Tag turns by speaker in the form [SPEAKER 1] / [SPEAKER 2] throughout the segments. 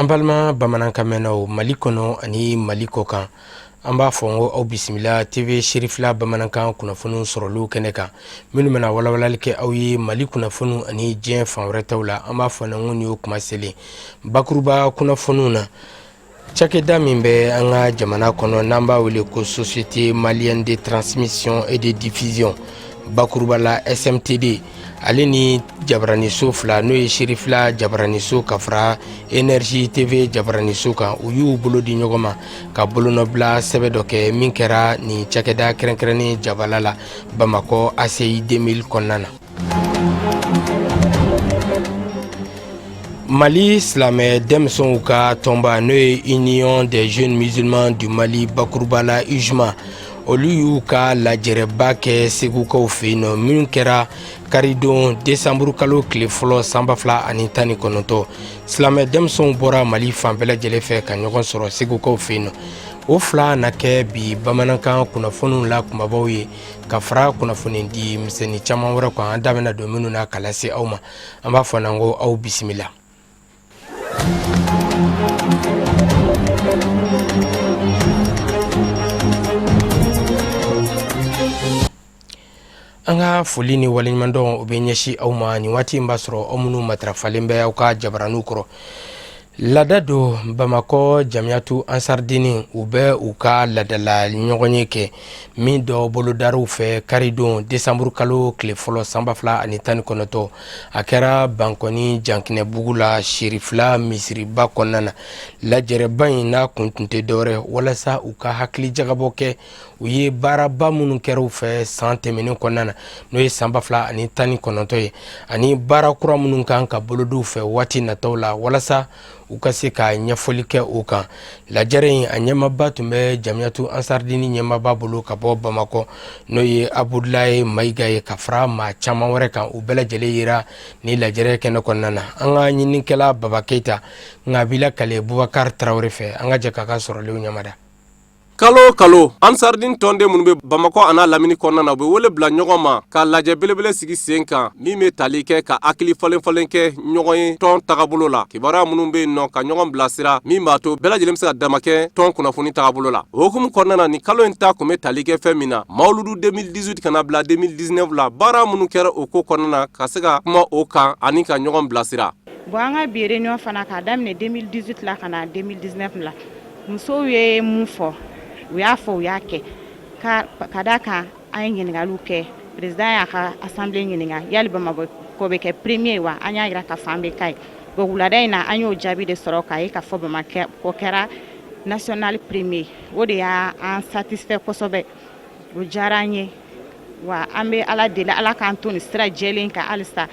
[SPEAKER 1] An balima bamanankan mɛnnaw Mali kɔnɔ ani Mali kɔ kan, an b'a fɔ n ko aw bisimila TV Serifila bamanankan kunnafoniw sɔrɔliw kɛnɛ kan, minnu bɛna walawalali kɛ aw ye Mali kunnafoniw ani diɲɛ fan wɛrɛ taw la. An b'a fɔ n ko nin y'o kuma selen bakuruba kunnafoniw na. Cakɛda min bɛ an ka jamana kɔnɔ, n'an b'a wele ko Société malienne de transmission et de diffusion, bakuruba la SMTD, ale ni jabaraniso fila, n'o ye Serifila jabaraniso ka fara Énergie TV jabaraniso kan, u y'u bolo di ɲɔgɔn ma ka bolonɔbila sɛbɛn dɔ kɛ, min kɛra nin cakɛda kɛrɛnkɛrɛnnen jabala la Bamakɔ ACI 2000 kɔnɔna na. Mali silamɛ denmisɛnw ka tɔnba, n'o ye Union des jeunes musulmans du Mali, bakuruba la UJMA, olu y'u ka lajɛrɛba kɛ Segukaw fɛ yen nɔ, minnu kɛra karidon desanburu kalo tile fɔlɔ san 2019. Silamɛ denmisɛnw bɔra Mali fan bɛɛ lajɛlen fɛ ka ɲɔgɔn sɔrɔ Segukaw fɛ yen nɔ. O fila na kɛ bi bamanankan kunnafoniw la kunbabaw ye, ka fara kunnafoni di misɛnnin caman wɛrɛ kan, an da bɛna don minnu na ka lase aw ma. An b'a fɔ n'an ko aw bisimila. An ka foli ni waleɲumandɔn, o bɛ ɲɛsin aw ma nin waati in b'a sɔrɔ aw minnu matarafalen bɛ aw ka jabaraniw kɔrɔ. Laada don, Bamakɔ Jamiyatu Ansaridini, u bɛ u ka laadala ɲɔgɔnye kɛ min dɔ bolodar'u fɛ karidon desanburu kalo tile fɔlɔ san 2019. A kɛra Bankɔni Jankinɛbugu la, Serifila misiriba kɔnɔna na. Lajɛrɛba in n'a kun tun tɛ dɔwɛrɛ walasa u ka hakili jagabɔ kɛ u ye baaraba minnu kɛra u fɛ san tɛmɛnen kɔnɔna na, n'o ye san 2019 ye, ani baara kura minnu kan ka bolod'u fɛ waati nataw la, walasa u ka se ka ɲɛfɔli kɛ o kan. Lajɛrɛ in, a ɲɛmaaba tun bɛ Jamiyatu Ansaridini ɲɛmaaba bolo ka bɔ Bamakɔ, n'o ye Abudulayi Mayiga ye, ka fara maa caman wɛrɛ kan. U bɛɛ lajɛlen yera ni lajɛrɛ kɛnɛ kɔnɔna na. An ka ɲininikɛla Baba Keyita nka b'i lakale Bubakari Tarawele fɛ. An ka jɛ k'a ka sɔrɔlenw ɲamada.
[SPEAKER 2] Kalo o kalo, Ansaridini tɔnden minnu bɛ Bamakɔ an'a lamini kɔnɔna na, u bɛ wele bila ɲɔgɔn ma ka lajɛ belebele sigi sen kan, min bɛ tali kɛ ka hakili falen falen kɛ ɲɔgɔn ye tɔn tagabolo la, kibaruya minnu bɛ yen nɔ, ka ɲɔgɔn bilasira, min b'a to bɛɛ lajɛlen bɛ se ka damakɛ tɔn kunnafoni tagabolo la. O hukumu kɔnɔna na, nin kalo in ta kun bɛ tali kɛ fɛn min na, mawuludu 2018 ka na bila 2019 la, baara minnu kɛra o ko kɔnɔna na, ka se ka kuma o kan ani ka ɲɔgɔn bilasira.
[SPEAKER 3] Bon, an ka bi réunion fana, k'a daminɛ 2018 la ka na 2019 la, musow ye mun fɔ, u y'a fɔ, u y'a kɛ. Ka da kan, an ye ɲininkaliw kɛ. Président y'a ka assemblée ɲininka yali Bamakɔ bɛ kɛ premier wa? An y'a jira ka fɔ an bɛ k'a ye. Bon, wulada in na, an y'o jaabi de sɔrɔ k'a ye k'a fɔ Bamakɔ kɛra national premier. O de y'an satisfait kosɛbɛ, o diyara an ye. Wa an bɛ Ala deli, Ala k'an to nin sira jɛlen kan halisa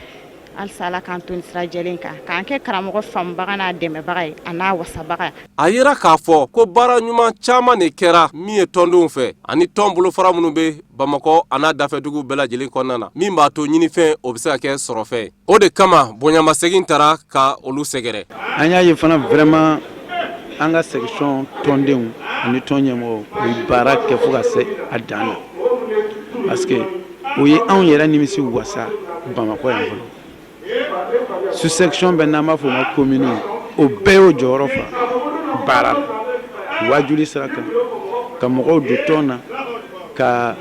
[SPEAKER 3] halisa, Ala k'an to nin sira jɛlen kan, k'an kɛ karamɔgɔ faamubaga n'a dɛmɛbaga ye, a n'a wasabaga.
[SPEAKER 2] A yira k'a fɔ ko baara ɲuman caman de kɛra min ye tɔndenw fɛ ani tɔn bolofara minnu bɛ Bamakɔ a n'a dafɛdugu bɛɛ lajɛlen kɔnɔna na, min b'a to ɲinifɛn o bɛ se ka kɛ sɔrɔfɛn. O de kama bonyamasegin taara ka olu sɛgɛrɛ.
[SPEAKER 4] An y'a ye fana vraiment, an ka section tɔndenw ani tɔn ɲɛmɔgɔw, u ye baara kɛ fo ka se a dan na, parce que o ye anw yɛrɛ nimisi wasa Bamakɔ yan fɔlɔ. Sous section bɛ, n'an b'a fɔ o ma commune, o bɛɛ y'o jɔyɔrɔ fa baara la, wajuli sira kan, ka mɔgɔw don tɔn na, ka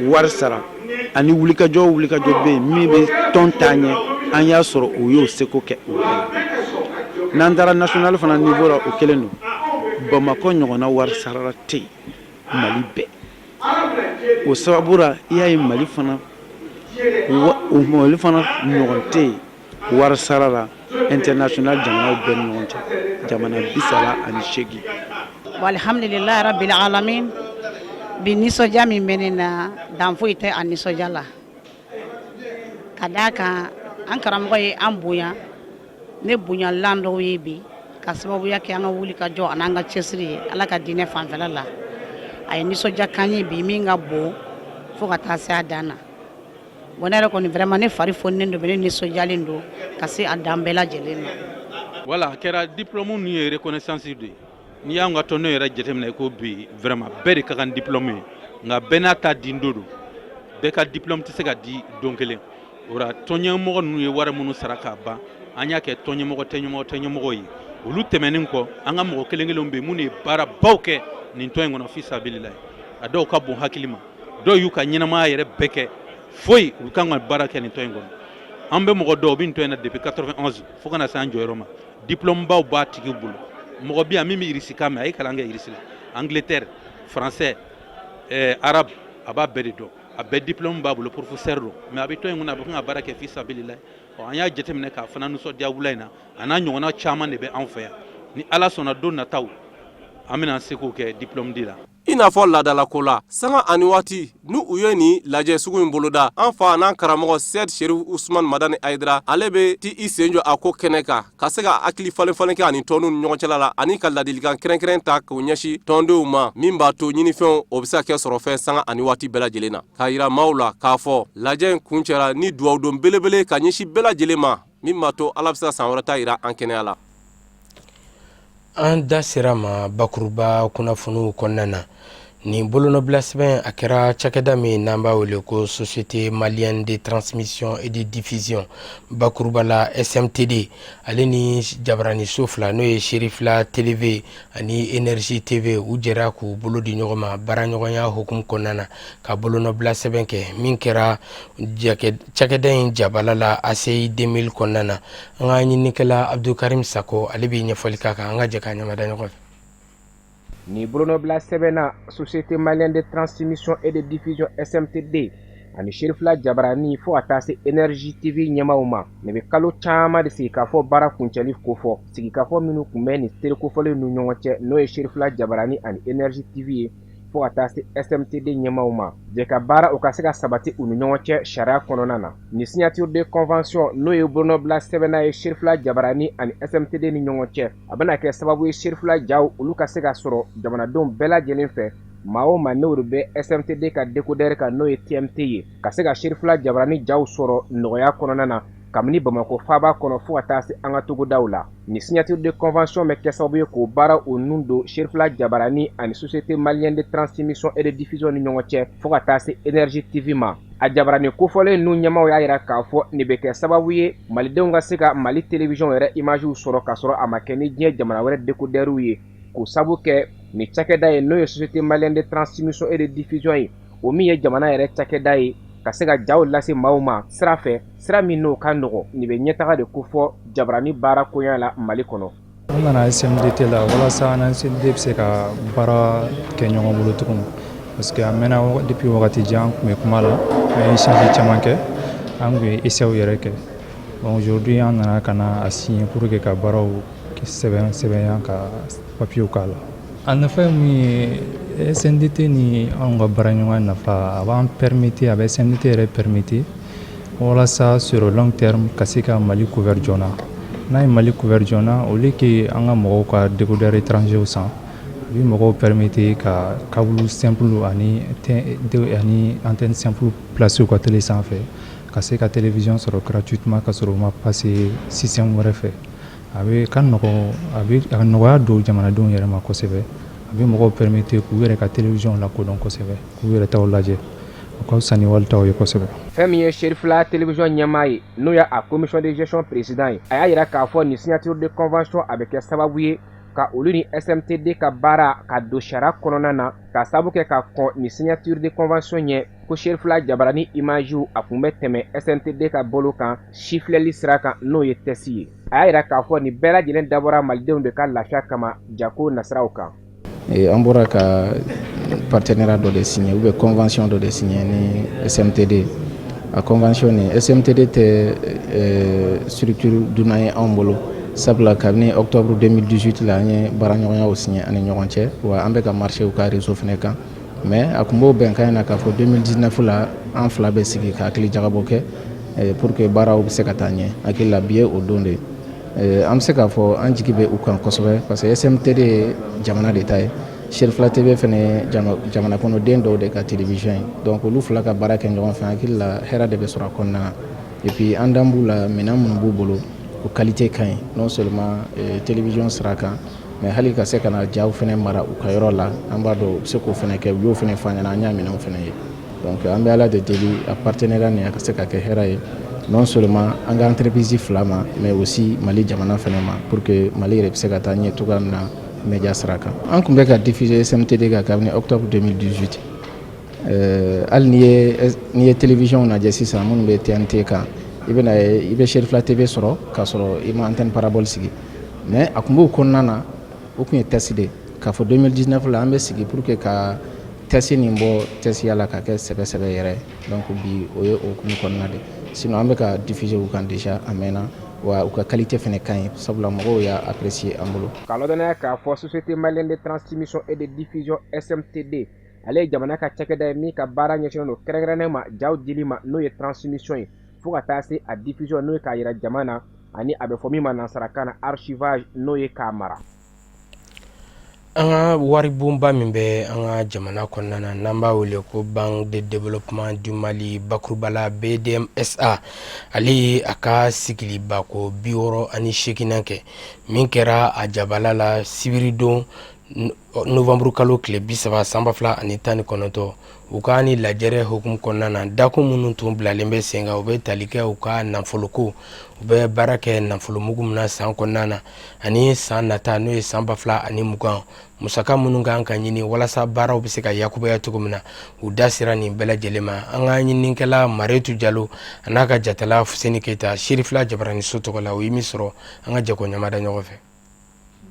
[SPEAKER 4] wari sara, ani wulikajɔ o wulikajɔ bɛ yen min bɛ tɔn taa ɲɛ. An y'a sɔrɔ o y'o seko kɛ o bɛɛ la. N'an taara national fana niveau la, o kelen don. Bamakɔ ɲɔgɔnna wari sarala tɛ yen Mali bɛɛ. O sababu la, i y'a ye Mali fana ɲɔgɔn tɛ yen wari sara la international, jamanaw bɛɛ ni ɲɔgɔn cɛ, jamana 38.
[SPEAKER 5] Alhamdulilayi rabbil alamin. Bi, nisɔndiya min bɛ ne na, dan foyi tɛ a nisɔndiya la, ka d'a kan an karamɔgɔ ye an bonya ne bonyalan dɔw ye bi, ka sababuya kɛ an ka wuli ka jɔ ani an ka cɛsiri ye Ala ka diinɛ fanfɛla la. A ye nisɔndiya kan ye bi min ka bon fo ka taa se a dan na. Bon, ne yɛrɛ kɔni, vraiment, ne fari foninen don, ne nisɔndiyalen don ka se a dan bɛɛ lajɛlen ma.
[SPEAKER 6] Voilà, a kɛra diplôme ninnu ye reconnaissance de ye. N'i y'an ka tɔnden yɛrɛ jateminɛ ko bi, vraiment, bɛɛ de ka kan diplôme ye, nka bɛɛ n'a ta dindo don. Bɛɛ ka diplôme tɛ se ka di don kelen. O la, tɔnɲɛmɔgɔ ninnu ye wari minnu sara k'a ban, an y'a kɛ tɔnɲɛmɔgɔ, tɔnɲɛmɔgɔ, tɔnɲɛmɔgɔ ye. Olu tɛmɛnen kɔ, an ka mɔgɔ kelen kelenw bɛ yen minnu ye baarabaw kɛ nin tɔn in kɔnɔ fi sabililayi. A dɔw ka bon hakili ma, dɔw y'u ka ɲɛnamaya yɛrɛ bɛɛ kɛ foyi u kan ka baara kɛ nin tɔn in kɔnɔ. An bɛ mɔgɔ dɔw bɛ nin tɔn in na depuis 91 fo ka na se an jɔyɔrɔ ma. Diplôme baw b'a tigi bolo. Mɔgɔ bɛ yan min bɛ irisikan mɛn, a ye kalan kɛ Irisi la, Angleterre, français, arabe, a b'a bɛɛ de dɔn, a bɛɛ diplôme b'a bolo, professeur don, mais a bɛ tɔn in kɔnɔ, a bɛ kan ka baara kɛ fi sabililayi. Ɔ, an y'a jateminɛ k'a fana nisɔndiya wula in na. A n'a ɲɔgɔnna caman de bɛ anw fɛ yan. Ni Ala sɔnna, don nataw an bɛna an seko kɛ diplôme di la.
[SPEAKER 2] I n'a fɔ laadalako la, sanga ani waati ni u ye nin lajɛ sugu in boloda, an fa n'an karamɔgɔ Sɛd Sherif Usman Madani Ayidara, ale bɛ ti i sen jɔ a ko kɛnɛ kan ka se ka hakili falen falen kɛ ani tɔndenw ni ɲɔgɔn cɛla la, ani ka ladilikan kɛrɛnkɛrɛn ta k'o ɲɛsin tɔndenw ma, min b'a to ɲinifɛnw o bɛ se ka kɛ sɔrɔfɛn sanga ani waati bɛɛ lajɛlen na, k'a yira maaw la k'a fɔ lajɛ in kuncɛra ni dugawudon belebele ka ɲɛsin bɛɛ lajɛlen ma, min b'a to Ala bɛ se ka san wɛrɛ ta yira an kɛnɛya la.
[SPEAKER 1] An da sera ma bakuruba kunnafoniw kɔnɔna na. Nin bolonɔbila sɛbɛn, a kɛra cakɛda min n'an b'a wele ko Société malienne de transmission et de diffusion, bakuruba la SMTD, ale ni jabaraniso fila, n'o ye Serifila TV ani Énergie TV, u jɛra k'u bolo di ɲɔgɔn ma baaraɲɔgɔnya hukumu kɔnɔna na ka bolonɔbila sɛbɛn kɛ, min kɛra cakɛda in jabala la ACI 2000 kɔnɔna na. An ka ɲininikɛla Abdulkarim Sako, ale bɛ ɲɛfɔli k'a kan. An ka jɛ k'a ɲamada ɲɔgɔn fɛ.
[SPEAKER 7] Nin bolonɔbila sɛbɛn na, Société malienne de transmission et de diffusion SMTD ani Serifila Jabarani fo ka taa se Énergie TV ɲɛmaaw ma, nin bɛ kalo caman de sigikafɔ baara kuncɛli kofɔ. Sigikafɔ minnu tun bɛ nin teri kofɔlen ninnu ɲɔgɔn cɛ, n'o ye Serifila Jabarani ani Énergie TV ye fo ka taa se SMTD ɲɛmaaw ma, jɛ ka baara o ka se ka sabati u ni ɲɔgɔn cɛ sariya kɔnɔna na. Nin signature de convention, n'o ye bolonɔbila sɛbɛnna ye Serifila Jabarani ani SMTD ni ɲɔgɔn cɛ, a bɛna kɛ sababu ye Serifila jaw olu ka se ka sɔrɔ jamanadenw bɛɛ lajɛlen fɛ. Maa o maa n'o bɛ SMTD ka décodeur kan, n'o ye TMT ye, ka se ka Serifila Jabarani jaw sɔrɔ nɔgɔya kɔnɔna na kabini Bamakɔ faaba kɔnɔ fo ka taa se an ka togodaw la. Nin signature de convention bɛ kɛ sababu ye k'o baara o nun don Serifila Jabarani ani Société malienne de transmission et de diffusion ni ɲɔgɔn cɛ fo ka taa se Énergie TV ma. A jabarani kofɔlen ninnu ɲɛmaaw y'a jira k'a fɔ nin bɛ kɛ sababu ye malidenw ka se ka Mali télévision yɛrɛ imagew sɔrɔ k'a sɔrɔ a ma kɛ ni diɲɛ jamana wɛrɛ décodeurw ye, k'o sabu kɛ nin cakɛda ye, n'o ye Société malienne de transmission et de diffusion ye, o min ye jamana yɛrɛ cakɛda ye, ka se ka jaw lase maaw ma sira fɛ, sira min n'o ka nɔgɔ. Nin bɛ ɲɛtaga de kofɔ jabarani baara koɲa la Mali kɔnɔ.
[SPEAKER 8] An nana SMDT la walasa an SMDT bɛ se ka baara kɛ ɲɔgɔn bolo cogo min, parce que a mɛnna depuis wagati jan an tun bɛ kuma la, an ye échange caman kɛ, an tun ye essai yɛrɛ kɛ. Bon, aujourd'hui an nana ka na a signer pour que ka baaraw sɛbɛn sɛbɛnya, ka papier k'a la. A nafa ye mun ye? SMDT ni anw ka baaraɲɔgɔnya nafa, a b'an permettre, a bɛ SMDT yɛrɛ permettre walasa sur long terme ka se ka Mali couvert joona. N'a ye Mali couvert joona, au lieu que an ka mɔgɔw ka décodeur étranger san, a bɛ mɔgɔw permettre ka câble simple ani antenne simple placer u ka télé sanfɛ, ka se ka télévision sɔrɔ gratuitement ka sɔrɔ u ma passer système wɛrɛ fɛ. A bɛ ka nɔgɔ, a bɛ a nɔgɔya don jamanadenw yɛrɛ ma kosɛbɛ. A bɛ mɔgɔw permettre k'u yɛrɛ ka télévision lakodɔn kosɛbɛ, k'u yɛrɛ taw lajɛ, o ka fisa ni walitaw ye kosɛbɛ.
[SPEAKER 7] Fɛn min ye Serifila télévision ɲɛmaa ye, n'o ye a commission de gestion président ye, a y'a jira k'a fɔ nin signature de convention a bɛ kɛ sababu ye ka olu ni SMTD ka baara ka don sariya kɔnɔna na, ka sababu kɛ ka kɔn nin signature de convention ɲɛ ko Serifila Jabarani image a tun bɛ tɛmɛ SMTD ka bolo kan sifilɛli sira kan, n'o ye test ye. A y'a jira k'a fɔ nin bɛɛ lajɛlen dabɔra malidenw de ka lafiya kama jako nasiraw kan.
[SPEAKER 9] An bɔra ka partenariat dɔ de signer ou bien convention dɔ de signer ni SMTD. A convention ni SMTD tɛ structure dunan ye anw bolo, sabula kabini octobre 2018 la, an ye baaraɲɔgɔnyaw signer ani ɲɔgɔn cɛ, wa an bɛ ka marché u ka réseau fana kan. Mais a tun b'o bɛnkan in na k'a fɔ 2019 la, an fila bɛ sigi ka hakili jagabɔ kɛ pour que baaraw bɛ se ka taa ɲɛ. Hakili la, bi ye o don de ye. An bɛ se k'a fɔ an jigi bɛ u kan kosɛbɛ, parce que SMTD ye jamana de ta ye, Serifila TV fana ye jamana kɔnɔden dɔw de ka télévision ye. Donc olu fila ka baara kɛ ɲɔgɔn fɛ, hakili la hɛrɛ de bɛ sɔrɔ a kɔnɔna na. Et puis an dan b'u la, minɛn minnu b'u bolo, o qualité ka ɲi, non seulement télévision sira kan, mais hali ka se ka na jaw fana mara u ka yɔrɔ la, an b'a dɔn u bɛ se k'o fana kɛ. U y'o fana fɔ an ɲɛna, an y'a minɛnw fana ye. Donc an bɛ Ala de deli, a partenariat nin a ka se ka kɛ hɛrɛ ye. Non seulement an ka entreprise fila ma, mais aussi Mali jamana fɛnɛ ma, pour que Mali yɛrɛ bɛ se ka taa ɲɛ cogoya min na média sira kan. An tun bɛ ka diffuser SMTD kan kabini octobre 2018. Hali n'i ye télévision lajɛ sisan, minnu bɛ TNT kan, i bɛna ye i bɛ Cherifla TV sɔrɔ k'a sɔrɔ i ma antenne parabole sigi. Mais a tun b'o kɔnɔna na, o tun ye test de k'a fɔ 2019 la an bɛ sigi pour que ka test nin bɔ testiya la ka kɛ sɛbɛ sɛbɛ yɛrɛ. Donc bi, o ye o hukumu kɔnɔna de. Sinon an bɛ ka diffuser u kan déjà a mɛnna, wa u ka qualité fɛnɛ ka ɲi, sabula mɔgɔw y'a apprécier an bolo.
[SPEAKER 7] K'a ladɔnniya k'a fɔ Société malienne de transmission et de diffusion, SMTD, ale ye jamana ka cakɛda ye min ka baara ɲɛsinnen don kɛrɛnkɛrɛnnen ma jaw dili ma, n'o ye transmission ye, fo ka taa se a diffusion, n'o ye k'a yira jama na, ani a bɛ fɔ min ma nansarakan na archivage, n'o ye k'a mara.
[SPEAKER 1] An ka waribonba min bɛ an ka jamana kɔnɔna na, n'an b'a wele ko Banque de développement du Mali, bakuruba la BDMSA, ale ye a ka sigilibako 68nan kɛ min kɛra a jabala la sibiridon novembre kalo tile 30 san 2019. U ka ni lajɛrɛ hukumu kɔnɔna na, dakun minnu tun bilalen bɛ sen kan, u bɛ tali kɛ u ka nafoloko, u bɛ baara kɛ nafolomugu min na san kɔnɔna na, ani san nata, n'o ye san 2020, musaka minnu kan ka ɲini walasa baaraw bɛ se ka yakubaya cogo min na. U da sera nin bɛɛ lajɛlen ma. An ka ɲininikɛla Maretu Jalo a n'a ka jatala Fuseni Keyita, Sirifila Jabaraniso tɔgɔ la, o ye min sɔrɔ, an ka jɛ k'o ɲamada ɲɔgɔn fɛ.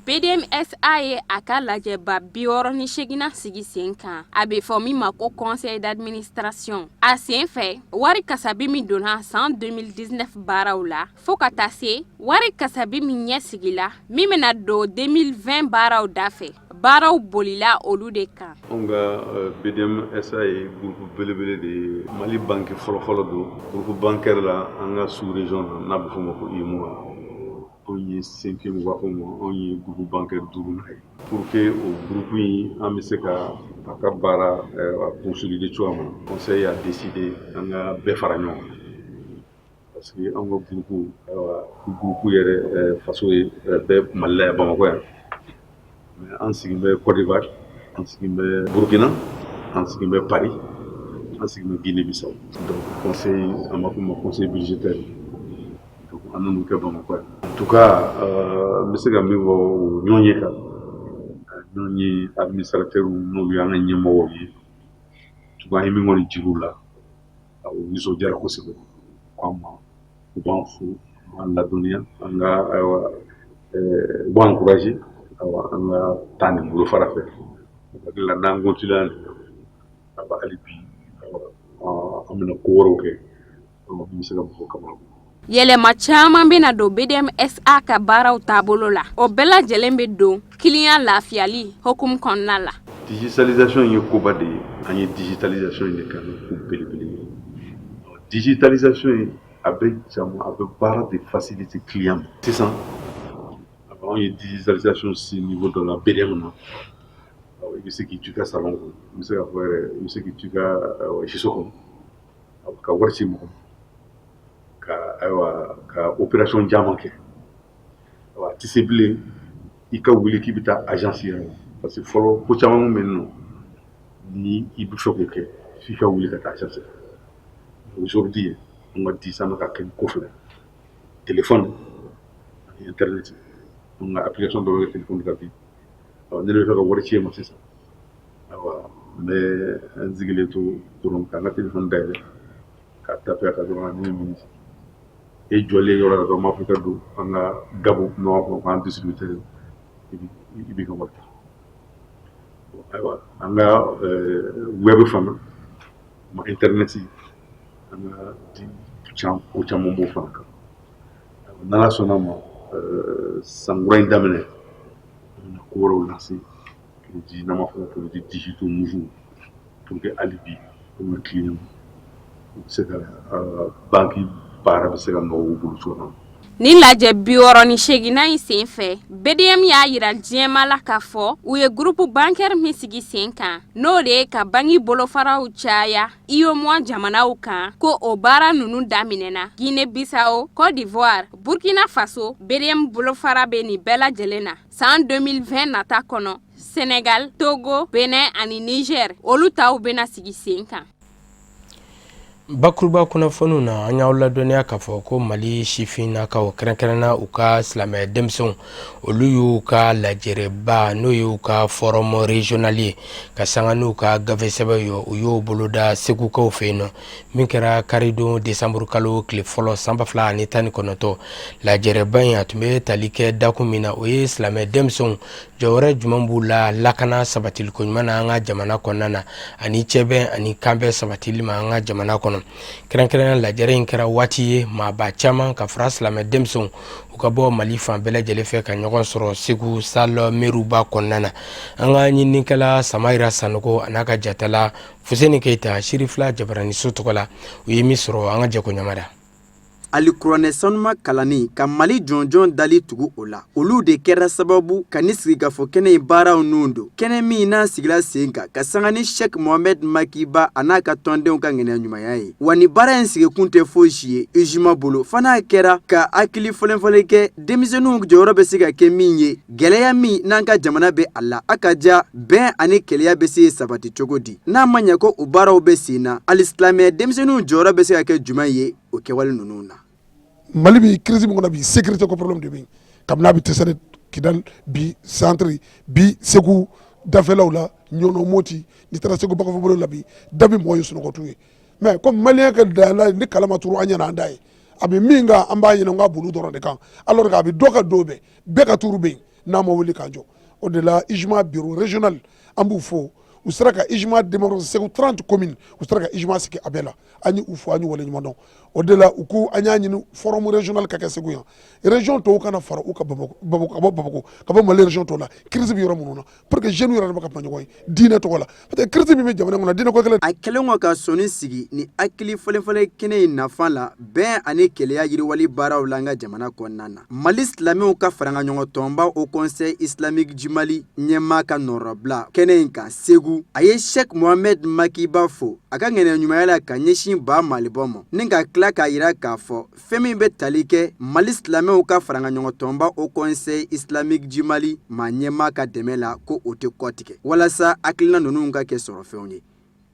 [SPEAKER 10] BDMSA ye a ka lajɛba 68nan sigi sen kan, a bɛ fɔ min ma ko conseil d'administration. A sen fɛ, wari kasabi min donna san 2019 baaraw la, fo ka taa se wari kasabi min ɲɛ sigila min bɛna don 2020 baaraw dafɛ, baaraw bolila olu de kan.
[SPEAKER 11] Anw ka BDMSA ye groupe belebele de ye. Mali banque fɔlɔfɔlɔ don groupe bancaire la an ka sous région na, n'a bɛ f'o ma ko UEMOA. Anw ye cinquième, u b'a fɔ ma, anw ye groupe bancaire duurunan ye. Pour que o groupe in, an bɛ se ka a ka baara consolider cogoya min na, conseil a décidé an ka bɛɛ fara ɲɔgɔn kan, parce que anw ka groupe, ayiwa, groupe yɛrɛ faso ye bɛɛ Mali la yan, Bamakɔ yan, mais an sigin bɛ Côte d'Ivoire, an sigin bɛ Burkina, an sigin bɛ Paris, an sigin bɛ Guinée Bissau. Donc conseil, an b'a fɔ o ma conseil budgétaire, donc an n'olu kɛ Bamakɔ yan. En tout cas, n bɛ se ka min fɔ o ɲɔgɔn ye kan, ɲɔgɔn ye administrateur n'olu y'an ka ɲɛmɔgɔw ye, en tout cas an ye min kɔni jir'u la, u nisɔndiyara kosɛbɛ. K'an ma, u b'an fo, u b'an ladɔnniya, an ka, ayiwa, u b'an encourager, ayiwa, an ka taa nin bolofara fɛ. Hakili la, n'an continuer nin na, ayiwa, hali bi, ayiwa, an bɛna ko wɛrɛw kɛ min bɛ se ka mɔgɔw kamana.
[SPEAKER 10] Yɛlɛma caman bɛna don BDMSA ka baaraw taabolo la. O bɛɛ lajɛlen bɛ don kiliyan lafiyali hukumu kɔnɔna la.
[SPEAKER 11] Digitalisation ye koba de ye. An ye digitalisation in de kɛ ko belebele ye. Digitalisation in, a bɛ jama, a bɛ baara de faciliter client ma. Sisan anw ye digitalisation si niveau dɔ la BDM na, i bɛ se k'i to i ka salon kɔnɔ, i bɛ se k'a fɔ yɛrɛ, i bɛ se k'i to i ka siso kɔnɔ ka wari ci mɔgɔ ma, ka, ayiwa, ka opération caman kɛ. A tɛ se bilen i ka wuli k'i bɛ taa agence yɛrɛ la, parce que fɔlɔ ko caman bɛ yen nɔ, ni i bɛ fɛ k'o kɛ, f'i ka wuli ka taa agence la. Aujourd'hui, an ka di san bɛ ka kɛ ni ko fila, téléphone ani internet. An ka application dɔ bɛ kɛ téléphone kan bi. Ne bɛ fɛ ka wari ci e ma sisan, ayiwa, n bɛ n sigilen to dɔrɔn ka n ka téléphone dayɛlɛ ka taper a kan dɔrɔn en une minute, e jɔlen yɔrɔ la dɔrɔn, n b'a fɔ i ka don an ka Gabu, n'an b'a fɔ k'an distributeur, i b'i ka wari ta. Ayiwa, an ka web fana ma, internet, an ka di ko caman b'o fana kan. N'Ala sɔnna ma, san kura in daminɛ, an bɛna ko wɛrɛw lancer, produit n'an b'a fɔ produit digitaux nouveaux, pour que hali bi an ka client u bɛ se ka banque baara bɛ se ka nɔgɔya u bolo cogo min na.
[SPEAKER 10] Ni lajɛ 68nan in sen fɛ, BDM y'a yira diɲɛma la k'a fɔ u ye groupe bancaire min sigi sen kan, n'o de ye ka banki bolofaraw caya UEMOA jamanaw kan, ko o baara ninnu daminɛna Guinée Bissau, Côte d'Ivoire, Burkina Faso. BDM bolofara bɛ nin bɛɛ lajɛlen na. San 2020 nata kɔnɔ, Sénégal, Togo, Benin ani Niger, olu taw bɛna sigi sen kan.
[SPEAKER 1] Bakuruba kunnafoniw na, an y'aw ladɔnniya k'a fɔ ko Mali sifinnakaw, kɛrɛnkɛrɛnna u ka silamɛ denmisɛnw, olu y'u ka lajɛrɛba, n'o y'u ka forum régional ye, ka sanga n'u ka gafe sɛbɛn ye, u y'o boloda Segukaw fɛ yen nɔ, min kɛra karidon desanburu kalo tile fɔlɔ san 2019. Lajɛrɛba in, a tun bɛ tali kɛ dakun min na, o ye silamɛ denmisɛnw jɔyɔrɔ jumɛn b'u la lakana sabatiliko ɲuman na an ka jamana kɔnɔna na, ani cɛbɛn ani kanbɛn sabatili ma an ka jamana kɔnɔ. Kɛrɛnkɛrɛnnenya, lajɛrɛ in kɛra waati ye maaba caman ka fara silamɛ denmisɛnw, u ka bɔ Mali fan bɛɛ lajɛlen fɛ ka ɲɔgɔn sɔrɔ Segu salle Meruba kɔnɔna na. An ka ɲininikɛla Samayira Sanogo a n'a ka jatala Fuseni Keyita, Sirifila Jabaraniso tɔgɔ la, u ye min sɔrɔ, an ka jɛ k'o ɲamada.
[SPEAKER 12] Alikuranɛ sanuma kalanni ka Mali jɔnjɔn dali tugu o la, olu de kɛra sababu ka ni sigikafɔ kɛnɛ in baaraw nun don. Kɛnɛ min n'a sigila sen kan ka sanga ni Sheikh Mohamed Macky Ba a n'a ka tɔndenw ka ŋaniya ɲumanya ye. Wa ni baara in sigikun tɛ foyi si ye UJMA bolo, fo n'a kɛra ka hakili falenfalen kɛ denmisɛnninw jɔyɔrɔ bɛ se ka kɛ min ye, gɛlɛya min n'an ka jamana bɛ a la, a ka ja bɛn ani kelenya bɛ se sabati cogo di? N'a ma ɲɛ ko o baaraw bɛ sen na, alisilamɛ denmisɛnninw jɔyɔrɔ bɛ se ka kɛ jumɛn ye o kɛwale ninnu na?
[SPEAKER 13] Mali bɛ crise min kɔnɔ bi, sécurité ko problème de bɛ yen. Kabini a bɛ Tesali, Kidali, bi centre, bi Segu dafɛlaw la, Ɲɔnɔ, Moti, n'i taara Segu bagafobolo la bi, da bɛ mɔgɔ ye, sunɔgɔ t'u ye. Mais comme malien ka dala ni kala ma turu an ɲɛna, an da ye a bɛ min kan, an b'a ɲini k'a bolo dɔrɔn de kan, alors que a bɛ dɔ ka don bɛɛ bɛɛ ka turu bɛ yen n'a ma wuli k'an jɔ. O de la, UJMA bureau régional, an b'u fo, u sera ka UJMA démocratie Segu 30 communes, u sera ka UJMA sigi a bɛɛ la. An ye u fo, an y'u waleɲuman dɔn. O de la, u ko an y'a ɲini forum régional ka kɛ Segu yan, région tɔw kana fara u ka Bamakɔ, ka bɔ Bamakɔ, ka bɔ Mali région tɔw la, crise bɛ yɔrɔ minnu na, pour que jeunes yɛrɛ bɛ ka kuma ɲɔgɔn ye diinɛ tɔgɔ la, parce que crise min bɛ jamana kɔnɔ, diinɛ ko kɛlɛ.
[SPEAKER 12] A kɛlen kɔ ka sɔnni sigi ni hakili falenfalen kɛnɛ in nafa la bɛn ani kelenya yiriwali baaraw la an ka jamana kɔnɔna na, Mali silamɛw ka farankanɲɔgɔn tɔnba Haut Conseil Islamique du Mali ɲɛmaa ka nɔrɔbila kɛnɛ in kan Segu, a ye Sheikh Mohamed Macky Ba fo a ka ŋaniya ɲumanya la ka ɲɛsin ba Malibɔ ma, ni ka tila k'a yira k'a fɔ fɛn min bɛ tali kɛ Mali silamɛw ka farankanɲɔgɔn tɔnba Haut Conseil Islamique du Mali maa ɲɛmaa ka dɛmɛ la, ko o tɛ kɔtigɛ walasa hakilina ninnu ka kɛ sɔrɔfɛnw ye.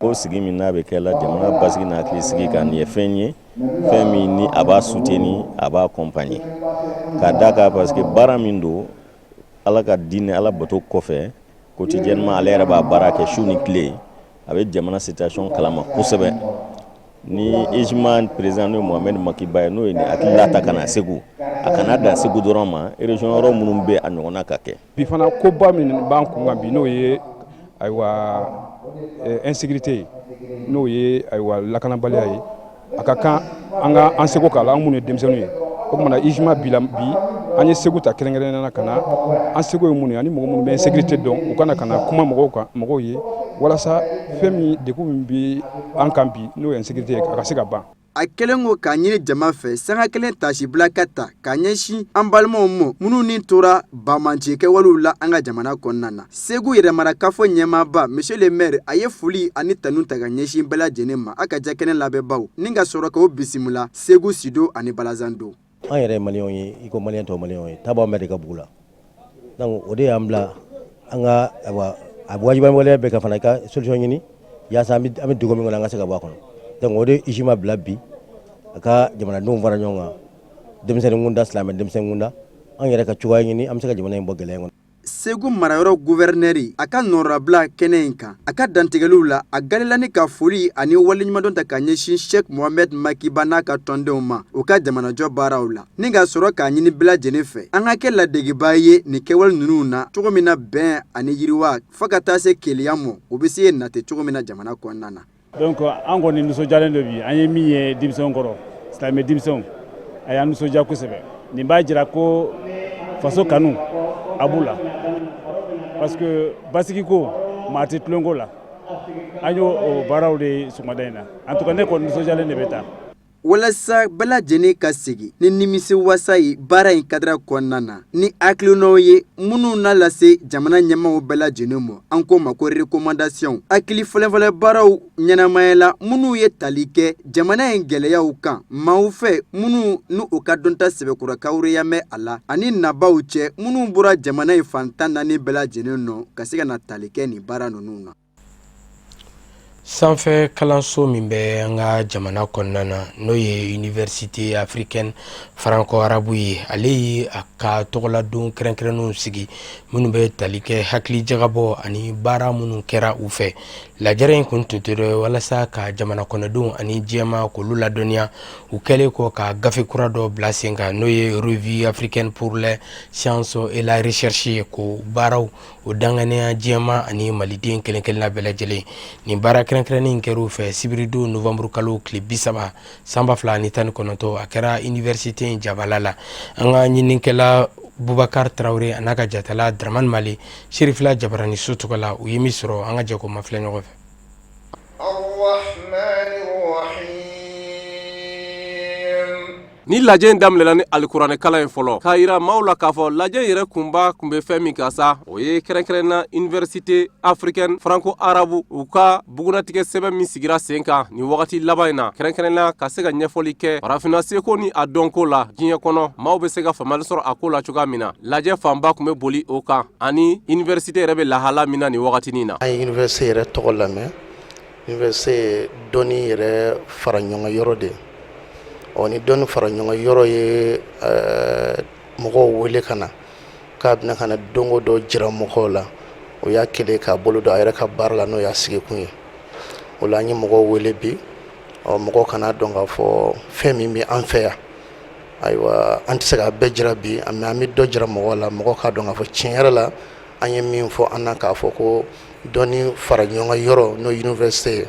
[SPEAKER 14] Ko sigi min n'a bɛ kɛ la jamana basigi n'a hakili sigi kan, nin ye fɛn ye, fɛn min ni a b'a soutenir, a b'a accompagner, ka da kan parce que baara min don, Ala ka diinɛ, Ala bato kɔfɛ, quotidiennement ale yɛrɛ b'a baara kɛ su ni tile, a bɛ jamana situation kalama kosɛbɛ. Ni UJMA président, n'o ye Mohamed Macky Ba ye, n'o ye nin hakilila ta ka na Segu, a kana dan Segu dɔrɔn ma, région yɔrɔ minnu bɛ a ɲɔgɔnna ka kɛ.
[SPEAKER 15] Bi fana, koba min b'an kun kan bi, n'o ye ayiwa insécurité ye, n'o ye ayiwa lakanabaliya ye, a ka kan an ka an seko k'a la, an minnu ye denmisɛnninw ye. O tuma na, UJMA bila bi, an ye Segu ta kɛrɛnkɛrɛnnenya na ka na an seko ye mun ye, ani mɔgɔ minnu bɛ insécurité dɔn, u kana ka na kuma mɔgɔw kan, mɔgɔw ye, walasa fɛn min degun min bɛ an kan bi, n'o ye insécurité ye, a ka se ka ban.
[SPEAKER 12] A kɛlen kɔ k'a ɲini jama fɛ sanga kelen tasibila ka ta k'a ɲɛsin an balimaw ma minnu ni tora banbaanci kɛwalew la an ka jamana kɔnɔna na, Segu yɛrɛmarakafo ɲɛmaaba, monsieur le maire, a ye foli ani tanu ta ka ɲɛsin bɛɛ lajɛlen ma, a ka ja kɛnɛ labɛnbaw, ni ka sɔrɔ k'o bisimila Segu Sido ani Balazando.
[SPEAKER 16] An yɛrɛ ye maliyɛnw ye i ko maliyɛn tɔw, maliyɛnw ye taabɔ bɛɛ de ka bugu la. Donc o de y'an bila an ka ayiwa a wajibi waleya bɛɛ ka fana i ka solution ɲini yaasa an bɛ degun min kɔnɔ, an ka se ka bɔ a kɔnɔ. Donc o de UJMA bila bi a ka jamanadenw fara ɲɔgɔn kan, denmisɛnnin kunda, silamɛ denmisɛnnin kunda, an yɛrɛ ka cogoya ɲini an bɛ se ka jamana in bɔ gɛlɛya kɔnɔ.
[SPEAKER 12] Segu marayɔrɔ guvɛrinɛri, a ka nɔrɔbila kɛnɛ in kan, a ka dantigɛliw la, a galila ni ka foli ani waleɲumandɔn ta ka ɲɛsin Sheikh Mohamed Macky Ba n'a ka tɔndenw ma u ka jamanajɔ baaraw la, ni ka sɔrɔ k'a ɲini bɛɛ lajɛlen fɛ an ka kɛ ladegeba ye nin kɛwale ninnu na, cogo min na bɛn ani yiriwa fo ka taa se kelenya ma, o bɛ se nate cogo min na jamana kɔnɔna na.
[SPEAKER 17] Donc an kɔni nisɔndiyalen don bi, an ye min ye denmisɛnw kɔrɔ, silamɛ denmisɛnw, a y'an nisɔndiya kosɛbɛ. Nin b'a jira ko faso kanu a b'u la, parce que basigi ko maa tɛ tulonko la. An y'o o baaraw de sɔgɔmada in na. En tout cas, ne kɔni nisɔndiyalen de bɛ taa.
[SPEAKER 12] Walasa bɛɛ lajɛlen ka segin ni nimisi wasa ye baara in kadira kɔnɔna na, ni hakilinaw ye minnu na lase jamana ɲɛmaaw bɛɛ lajɛlen ma, an k'o ma ko recommandation, hakili falenfalen baaraw ɲɛnamayala minnu ye tali kɛ jamana in gɛlɛyaw kan maaw fɛ minnu ni u ka dɔnta sɛbɛkura kawureya mɛn a la, ani nabaw cɛ minnu bɔra jamana in fan 14 bɛɛ lajɛlen nɔ ka se ka na tali kɛ nin baara ninnu na.
[SPEAKER 1] Sanfɛ kalanso min bɛ an ka jamana kɔnɔna na, n'o ye Université africaine franco-arabe ye, ale ye a ka tɔgɔladon kɛrɛnkɛrɛnnenw sigi minnu bɛ tali kɛ hakili jagabɔ ani baara minnu kɛra u fɛ. Lajɛrɛ in kun tun tɛ dɔ ye walasa ka jamana kɔnɔdenw ani diɲɛmaa k'olu ladɔnniya u kɛlen kɔ ka gafe kura dɔ bila sen kan, n'o ye Revue africaine pour les sciences et la recherche ye, k'o baaraw o danganiya diɲɛmaa ani maliden kelen kelenna bɛɛ lajɛlen. Nin baara kɛrɛnkɛrɛnnen kɛra u fɛ sibiridon novembre kalo tile 30 san 2019. A kɛra université in jabala la. An ka ɲininikɛla Bubakar Tarawele a n'a ka jatala Dramane Mali, Serifila Jabarani so tɔgɔ la, u ye min sɔrɔ, an ka jɛ k'o mafilɛ ɲɔgɔn fɛ.
[SPEAKER 2] Ni lajɛ in daminɛna ni alikuranɛ kalan ye fɔlɔ, k'a yira maaw la k'a fɔ lajɛ yɛrɛ kunba tun bɛ fɛn min kan sa, o ye kɛrɛnkɛrɛnna Université africaine franco-arabe u ka bugunatigɛ sɛbɛn min sigira sen kan nin wagati laban in na, kɛrɛnkɛrɛnna ka se ka ɲɛfɔli kɛ farafinna seko ni a dɔnko la diɲɛ kɔnɔ, maaw bɛ se ka faamuyali sɔrɔ a ko la cogoya min na. Lajɛ fanba tun bɛ boli o kan ani université yɛrɛ bɛ lahala min na nin wagatinin na.
[SPEAKER 18] An ye université yɛrɛ tɔgɔ lamɛn. Université ye dɔnni yɛrɛ fara ɲɔgɔn yɔrɔ de ye. Ɔ ni dɔnni fara ɲɔgɔn yɔrɔ ye mɔgɔw wele ka na k'a bɛna ka na dɔnko dɔ jira mɔgɔw la, o y'a kɛlen k'a bolo don a yɛrɛ ka baara la, n'o y'a sigikun ye. O la an ye mɔgɔw wele bi, ɔ mɔgɔw ka n'a dɔn k'a fɔ fɛn min bɛ an fɛ yan, ayiwa, an tɛ se k'a bɛɛ jira bi, mais an bɛ dɔ jira mɔgɔw la, mɔgɔw k'a dɔn k'a fɔ tiɲɛ yɛrɛ la an ye min fɔ an na k'a fɔ ko dɔnni fara ɲɔgɔn yɔrɔ, n'o université ye,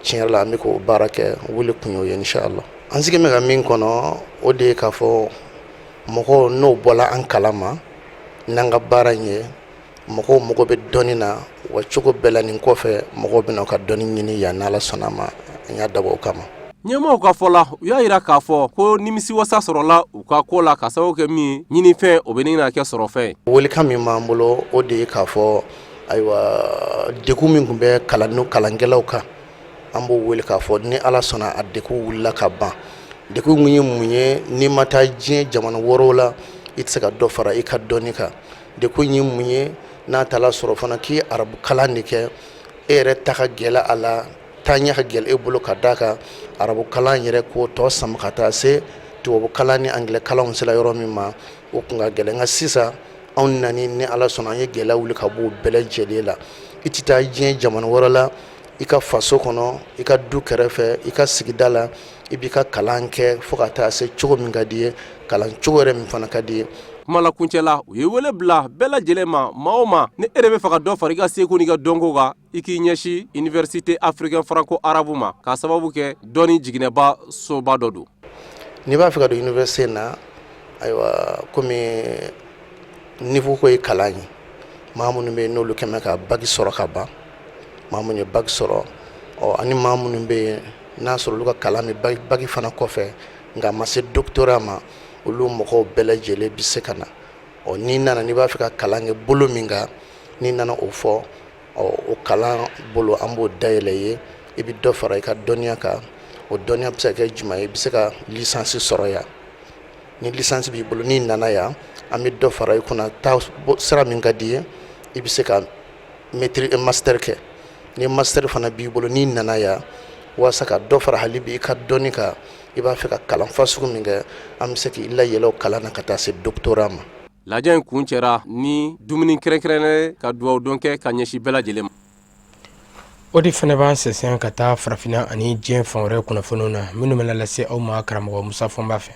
[SPEAKER 18] tiɲɛ yɛrɛ la an bɛ k'o baara kɛ. Wele kun y'o ye, inshallah. An sigi bɛ ka min kɔnɔ, o de ye k'a fɔ mɔgɔw n'o bɔla an kalama n'an ka baara in ye, mɔgɔw mago bɛ dɔnni na wa cogo bɛɛ la. Nin kɔfɛ, mɔgɔw bɛna u ka dɔnni ɲini yan, n'Ala sɔnna a ma. An y'a dabɔ o kama.
[SPEAKER 2] Ɲɛmaaw ka fɔ la, u y'a yira k'a fɔ ko nimisiwasa sɔrɔla u ka ko la, ka sababu kɛ min ye ɲinifɛn, o bɛ ɲini ka kɛ sɔrɔfɛn ye.
[SPEAKER 18] Welekan min b'an bolo, o de ye k'a fɔ ayiwa, degun min tun bɛ kalan kalankɛlaw kan, an b'o wele k'a fɔ ni Ala sɔnna a degun wulila ka ban. Degun kun ye mun ye? N'i ma taa diɲɛ jamana wɛrɛw la, i tɛ se ka dɔ fara i ka dɔnni kan. Degun ye mun ye? N'a taara sɔrɔ fana k'i ye arabu kalan de kɛ, e yɛrɛ ta ka gɛlɛ a la, taa ɲɛ ka gɛlɛ e bolo, ka d'a kan arabu kalan yɛrɛ k'o tɔ sama ka taa se tubabu kalan ni angilɛ kalanw sera yɔrɔ min ma, o kun ka gɛlɛn. Nka sisan anw nani, ni Ala sɔnna, an ye gɛlɛya wuli ka bɔ o bɛɛ lajɛlen la. I tɛ taa diɲɛ jamana wɛrɛ la, i ka faso kɔnɔ, i ka du kɛrɛfɛ, i ka sigida la, i b'i ka kalan kɛ fo ka taa se cogo min ka di ye, kalan cogo yɛrɛ min fana ka di ye.
[SPEAKER 2] Kuma lakuncɛ la, u ye wele bila bɛɛ lajɛlen ma, maa o maa ni e de bɛ fɛ ka dɔ fara i ka seko n'i ka dɔnko kan, i k'i ɲɛsin Université africaine franco-arabe ma, k'a sababu kɛ dɔnni jiginɛba soba dɔ don.
[SPEAKER 18] N'i b'a fɛ ka don université na, ayiwa, komi niveau ko ye kalan ye, maa minnu bɛ yen n'olu kɛmɛ ka bac sɔrɔ ka ban, maa minnu ye bac sɔrɔ, ɔ ani maa minnu bɛ yen n'a sɔrɔ olu ka kalan bɛ bac fana kɔfɛ nka a ma se doctorat ma, olu mɔgɔw bɛɛ lajɛlen bɛ se ka na. Ɔ n'i nana, n'i b'a fɛ ka kalan kɛ bolo min kan, n'i nana o fɔ, ɔ o kalan bolo an b'o dayɛlɛ ye, i bɛ dɔ fara i ka dɔnniya kan. O dɔnniya bɛ se ka kɛ jumɛn ye? I bɛ se ka licence sɔrɔ yan. Ni licence b'i bolo, n'i nana yan, an bɛ dɔ fara i kunna, taa sira min ka di ye, i bɛ se ka maîtrise, master kɛ. Ni master fana b'i bolo, n'i nana yan, walasa ka dɔ fara hali bi i ka dɔnni kan, i b'a fɛ ka kalan fasugu min kɛ, an bɛ se k'i layɛlɛ o kalan na ka taa se doctorat ma.
[SPEAKER 2] Lajɛ in kuncɛra ni dumuni kɛrɛnkɛrɛnnen ka dugawu don kɛ ka ɲɛsin bɛɛ lajɛlen ma.
[SPEAKER 1] O de fana b'an sɛnsɛn ka taa farafinna ani diɲɛ fan wɛrɛ kunnafoniw na, minnu bɛna lase aw ma karamɔgɔ Musa Fɔnba fɛ.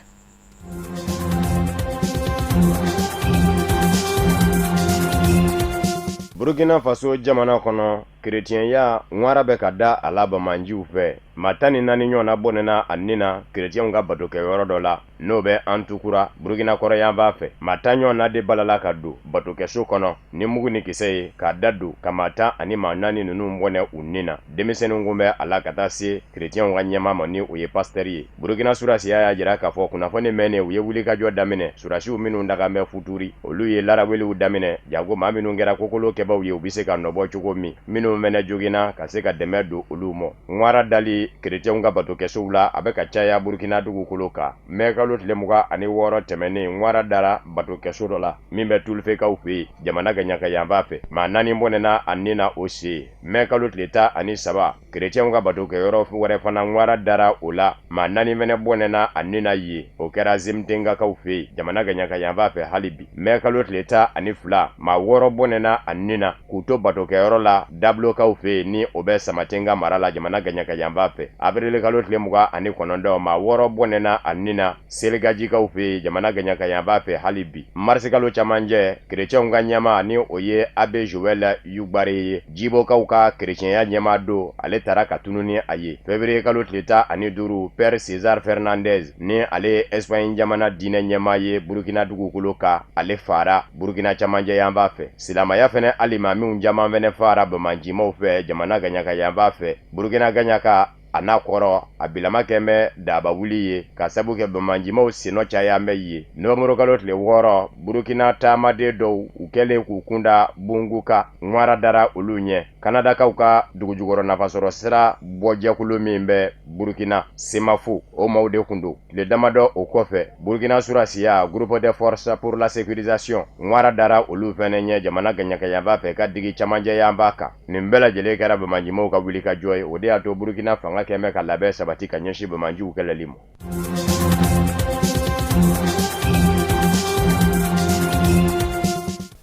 [SPEAKER 19] Burkina Faso jamana kɔnɔ, kerecɛnya ŋwara bɛ ka da a la banbaanciw fɛ. Maa 14 ɲɔgɔnna bɔnɛna a ni na kerecɛnw ka batokɛyɔrɔ dɔ la, n'o bɛ Antukura, Burukina kɔrɔyanfan fɛ. Maa 10 ɲɔgɔnna de balala ka don batokɛso kɔnɔ ni mugu ni kisɛ ye, k'a da don ka maa tan ani maa naani ninnu bɔnɛ u ni na. Denmisɛnninw kun bɛ a la ka taa se kerecɛnw ka ɲɛmaa ma, ni o ye pasitɛri ye. Burukina surasiya y'a jira k'a fɔ kunnafoni mɛnnen, u ye wulikajɔ daminɛ. Surasiw minnu dakan bɛ Futuri, olu ye laraweliw daminɛ janko maa minnu kɛra kokolo kɛbaaw ye, u bɛ se ka nɔbɔ cogo min. Minnu Minnu fɛnɛ joginna ka se ka dɛmɛ don olu ma. Ŋwara dali kerecɛnw ka batokɛsow la, a bɛ ka caya Burkina dugukolo kan. Mɛ kalo tile 26 tɛmɛnen, ŋwara dara batokɛso dɔ la min bɛ Tulufekaw fɛ yen, jamana gaɲaka yanfan fɛ. Maa 4 bɔnɛna a ni na o sen. Mɛ kalo tile 13, kerecɛnw ka batokɛyɔrɔ wɛrɛ fana ŋwara dara o la, maa 4 fɛnɛ bɔnɛna a ni na yen. O kɛra Zemtengakaw fɛ yen, jamana gaɲaka yanfan fɛ hali bi. Mɛ kalo tile 12, maa 6 bɔnɛna a ni na k'u to batokɛyɔrɔ la Dablokaw fɛ yen, ni o bɛ Samatenga mara la, jamana gaɲaka yanfan fɛ. Avril kalo tile 29, maa 6 bɔnɛna a ni na Seligajikaw fɛ yen, jamana gaɲaka yanfan fɛ hali bi. Marisi kalo camancɛ, kerecɛnw ka ɲɛmaa, ni o ye Abbé Joël Yougbaré ye, Jibokaw ka kerecɛnya ɲɛmaa don, ale taara ka tunu ni a ye. Février kalo tile 15, Père César Fernandez, ni ale ye Espagne jamana diinɛ ɲɛmaa ye Burkina dugukolo kan, ale faara Burkina camancɛ yanfan fɛ. Silamaya fɛnɛ alimamiw caman fɛnɛ faara banbaancimaw fɛ jamana gaɲaka yanfan fɛ. Burkina gaɲaka a n'a kɔrɔ a bilama kɛn bɛ daba wuli ye ka sabu kɛ banbaancimaw sennɔ caya bɛ yen. Nowanburukalo tile 6, Burkina taamaden dɔw u kɛlen k'u kunda Bungu kan, ŋwara dara olu ɲɛ. Kanadakaw ka dugujukɔrɔ nafasɔrɔ sira bɔjɛkulu min bɛ Burkina, Semafo, o maaw de kun don. Tile damadɔ o kɔfɛ, Burkina surasiya Groupe des forces pour la sécurisation, ŋwara dara olu fɛnɛ ɲɛ jamana gaɲakayanfan fɛ ka digi camancɛ yanfan kan. Nin bɛɛ lajɛlen kɛra banbaancimaw ka wulikajɔ ye. O de y'a to Burkina fanga kɛn bɛ ka labɛn sabati ka ɲɛsin banbaanciw kɛlɛli ma.